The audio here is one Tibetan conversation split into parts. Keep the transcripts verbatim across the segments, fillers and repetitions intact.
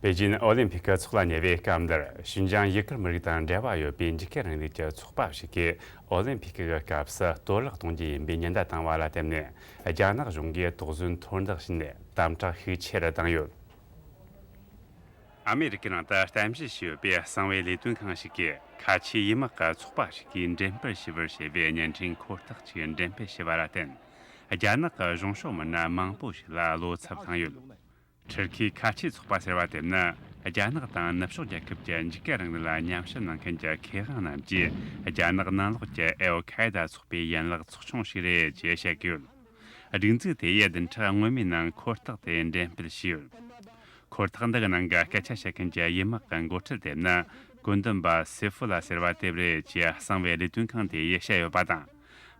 པེ་ཅིན་ཨོ་ལིམ་ཕིག་གི་ཚོགས་ལ་ཉེ་བའི་སྐབས་འདིར། ཤིན་ཅང་ཡུ་གུར་མི་རིགས་དང་འབྲེལ་བ་ཡོད་པའི་འཇིགས་སྐུལ་རིང་ལུགས་ཀྱི་ཚོགས་པ་ཞིག་གིས་ཨོ་ལིམ་ཕིག་གི་སྐབས་སུ་གཏོར་བརླག་གཏོང་རྒྱུ་ཡིན་པའི་ཉེན་བརྡ་བཏང་བ་ལ་བརྟེན་ནས། རྒྱ་ནག་གཞུང་གིས་དོགས་ཟོན་མཐོར་འདེགས་བྱས་ནས་དམ་དྲག་ཤུགས་ཆེ་རུ་བཏང་ཡོད། ཨ་མེ་རི་ཀའི་ནང་དུ་གཏམ་བཤད་བྱས་ཡོད་པའི་གསང་བའི་ལས་དོན་ཁང་ཞིག་གིས། ཁ་ཆེའི་ཡུལ་དམག་གི་ཚོགས་པ་ཞིག་གིས་འགྲེམས་སྤེལ་ཞུ་བར་བྱས་པའི་བརྙན་འཕྲིན་འཁོར་ཐག་ཅིག་འགྲེམས་སྤེལ་བྱས་པ་ལ་བརྟེན། རྒྱ་ནག་གི་གཞུང་ཕྱོགས་མི་སྣ་མང་པོ་ཞིག་ལ་བློ་འཚབ་བཏང་ཡོད། ཁྲི་ཁའི་ཁ་ཆེའི་ཚོགས་པ་ཟེར་བ་དེ་ནི། རྒྱ་ནག་དང་ནུབ་ཕྱོགས་རྒྱལ་ཁབ་ཀྱི་འཇིགས་སྐུལ་རིང་ལུགས་ལ་མཉམ་ཞུགས་གནང་མཁན་གྱི་མཁས་དབང་རྣམས་ཀྱིས། རྒྱ་ནག་ནང་ལོགས་ཀྱི་ཨལ་ཁ་ཨེ་ད་ཚོགས་པའི་ཡན་ལག་ཚོགས་ཆུང་ཞིག་རེད་ཅེས་བཤད་ཀྱི་ཡོད། སྒྲིག་འཛུགས་དེ་ཡིས་བདུན་ཕྲག་སྔོན་མའི་ནང་འཁོར་ཐག་དེ་འགྲེམས་སྤེལ་བྱས་ཡོད། འཁོར་ཐག་འདི་གི་ནང་གི་སྐད་ཆ་བཤད་མཁན་གྱི་ཡུལ་དམག་གི་འགོ་ཁྲིད་དེ་ནི། བཀོད་འདོམས་པ་སེ་ཧྥུ་ལ་ཟེར་བ་དེ་རེད་ཅེས་གསང་བའི་ལས་དོན་ཁང་དེ་ཡིས་བཤད་ཡོད་པ་དང་།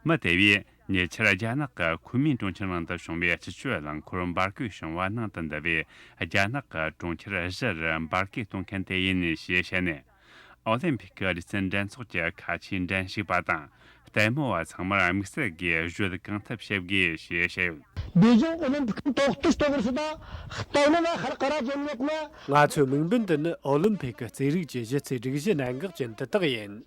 མི་དེ་བས་ཉེ་ཆར་རྒྱ་ནག་གི་ཁོ་མིན་གྲོང་ཁྱེར་ནང་དུ་བྱུང་བའི་སྤྱི་སྤྱོད་རླངས་འཁོར་འབར་གས་བྱུང་བ་ནང་དུ་འདུ་བའི་རྒྱ་ནག་གི་གྲོང་ཁྱེར་བཞི་རུ་འབར་གས་གཏོང་མཁན་དེ་ཡིན་ཞེས་བཤད་ནས། ཨོ་ལིམ་ཕིག་གི་རྒྱུ་རྐྱེན་འགྲན་ཚོགས་ཀྱི་ཁ་ཆེའི་འགྲན་ཞུགས་པ་དང་ལྟད་མོ་བ་ཚང་མར་དམིགས་བསལ་གྱི་བརྗོད་གང་ཐུབ་བྱེད་དགོས་ཞེས་བཤད་ཡོད། 北京奥林匹克都都都是的，到那边还还在做那那。 ང་ཚོའི་དམིགས་འབེན་དུ་ནི་ཨོ་ལིམ་ཕིག་གི་རྩེད་རིགས་ཀྱི་གཞི་རྩའི་སྒྲིག་གཞི་གནད་འགག་ཅན་དེ་དག་ཡིན།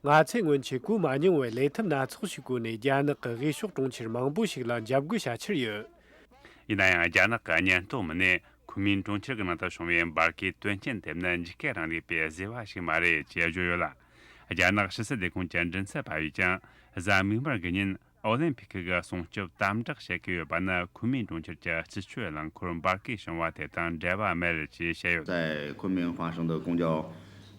ང་ཚོས་སྔོན་ཆད་གོ་མ་མྱོང་བའི་ལས་ཐབས་སྣ་ཚོགས་ཤིག་བཀོལ་ནས་རྒྱ་ནག་གི་དབུས་ཕྱོགས་གྲོང་ཁྱེར་མང་པོ་ཞིག་ལ་འཇབ་རྒོལ་བྱ་འཆར་ཡོད། ཡིན་ན་ཡང་རྒྱ་ནག་གི་ཉེན་རྟོག་མི་སྣས་ཁོ་མིན་གྲོང་ཁྱེར་གྱི་ནང་དུ་བྱུང་བའི་འབར་གས་དོན་རྐྱེན་དེ་ནི་འཇིགས་སྐུལ་རིང་ལུགས་པའི་བཟོས་པ་ཞིག་མ་རེད་ཅེས་བརྗོད་ཡོད་ལ། རྒྱ་ནག་ཕྱི་སྲིད་ལས་ཁུངས་ཀྱི་མགྲིན་ཚབ་པ་ཡིས་ཀྱང་གཟའ་མིག་དམར་གྱི་ཉིན་ཨོ་ལིམ་ཕིག་གི་སྲུང་སྐྱོབ་དམ་དྲག་བྱེད་ཀྱི་ཡོད་པ་ནི་ཁོ་མིན་གྲོང་ཁྱེར་གྱི་སྤྱི་སྤྱོད་རླངས་འཁོར་འབར་གས་བྱུང་བ་དེ་དང་འབྲེལ་བ་མེད་ཅེས་བཤད་ཡོད། 在昆明发生的公交，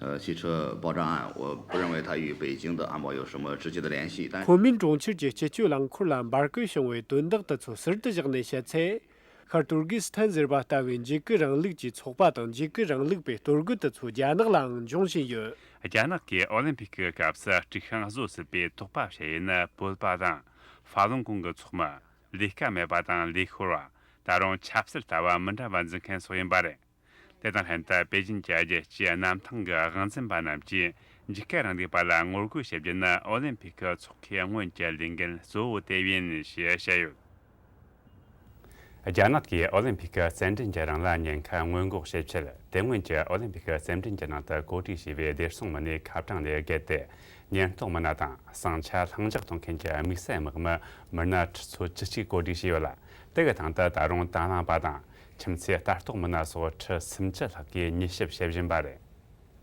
呃，汽车爆炸案，我不认为它与北京的安保有什么直接的联系，但 ཁོ་མིན་གྲོང་ཁྱེར་གྱི་སྤྱི་སྤྱོད་རླངས་འཁོར་ལ་འབར་གས་བྱུང་བའི་དོན་དག་དེ་ཚོ་ཟུར་དུ་བཞག་ནས་བཤད་ཚེ། ཤར་ཏུར་གི་སི་ཐན་ཟེར་བ་ལྟ་བུའི་འཇིགས་སྐུལ་རིང་ལུགས་ཀྱི་ཚོགས་པ་དང་འཇིགས་སྐུལ་རིང་ལུགས་པའི་གཏོར་རྒོལ་དེ་ཚོ་རྒྱ་ནག་ལའང་འབྱུང་བཞིན་ཡོད། རྒྱ་ནག་གིས་ཨོ་ལིམ་ཕིག་གི་སྐབས་སུ་དཀྲུག་ཤིང་བཟོ་སྲིད་པའི་དོགས་པ་བྱས་ཡིན་ན། བོད་པ་དང་ཧྥ་ལུང་ཀུང་གི་ཚོགས་མི། ལས་ཀ་མེད་པ་དང་ལས་ཤོར་བ། ད་རུང་ཆབ་སྲིད་ལྟ་བ་མི་འདྲ་བ་འཛིན་མཁན་སོགས་ཡིན་པ་རེད། དེ་དང་ལྷན་དུ་པེ་ཅིན་གྱི་རྒྱལ་སྤྱིའི་གནམ་ཐང་གི་དབང་འཛིན་པ་རྣམས་ཀྱིས་འཇིགས་སྐུལ་རིང་ལུགས་པ་ལ་ངོ་རྒོལ་བྱེད་རྒྱུ་ནི་ཨོ་ལིམ་ཕིག་གི་ཚོགས་ཁག་སྔོན་གྱི་ལས་འགན་གཙོ་བོ་དེ་ཡིན་ཞེས་བཤད་ཡོད། རྒྱ་ནག་གིས་ཨོ་ལིམ་ཕིག་གི་རྩེད་འགྲན་གྱི་རིང་ལ་ཉེན་ཁ་སྔོན་འགོག་བྱེད་ཆེད། དེ་སྔོན་གྱི་ཨོ་ལིམ་ཕིག་གི་རྩེད་འགྲན་གྱི་ནང་དུ་གོ་སྒྲིག་བྱས་པའི་བདེ་སྲུང་མི་སྣས་ཁ་གྲངས་ལས་བརྒལ་ཏེ། ཉེན་རྟོག་མི་སྣ་དང་ཟིང་ཆ་ལྷིང་འཇགས་གཏོང་མཁན་གྱི་དམིགས་བསལ་དམག་མི་མི་སྣ་ཁྲི་ཚོ་བཅུ་གཅིག་གོ་སྒྲིག་བྱས་ཡོད་ལ། དེ་གི་སྟེང་དུ་ད་རུང་དང་བླངས་པ་དང་ཁྱིམ་མཚེས་ལྟ་རྟོག་མི་སྣ་སོགས་ཁྲི་སུམ་ཅུ་ལྷག་གིས་མྱུལ་ཞིབ་བྱེད་བཞིན་པ་རེད།